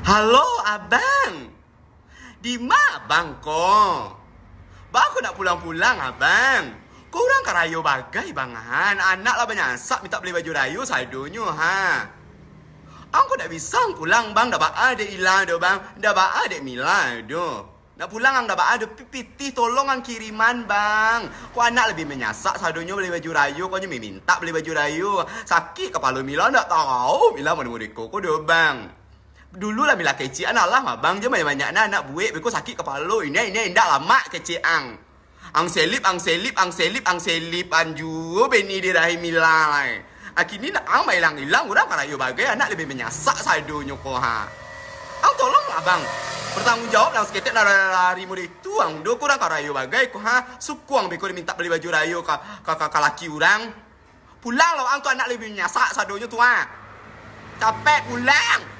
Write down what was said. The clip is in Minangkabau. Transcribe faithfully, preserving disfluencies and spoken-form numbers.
Halo, abang. Di ma abang ko? Baa ko ndak pulang-pulang, abang? Ko urang karayo bagai, bang, han. Anak lah banyasak mintak bali baju rayo sadonyo, ha. Ang ko ndak bisa ang pulang, bang. Ndak baa dek Ila do, bang. Ndak baa dek Mila do. Ndak pulang ang ndak baa do, pi-, pitih tolong ang kiriman, bang. Ko anak labiah manyasak sadonyo bali baju rayo, ko nyo mintak bali baju rayo. Sakik kapalo Mila, ndak tau Mila mano modeko ko do, bang. Dulu lah Mila kecek, anak lah mah, bang, jan banyak-banyak nah anak buek, beko sakik kapalo. Ini, ini, indak lamak kecek ang. Ang selip, ang selip, ang selip, ang selip, anjua bini di rahim Mila lai. Akini nak ang mailang-ilang, urang karayo bagai, anak labiah manyasak sadonyo ko, ha. Ang tolonglah, bang. Bertanggung jawab lah saketek, lah lari-lari model itu, ang do ko urang karayo bagai ko, ha. Sukuang beko dimintak bali baju rayo ka, ka, ka, ka laki urang. Pulang lah ang tu, anak labiah manyasak sadonyo tu, ha. Capek pulang.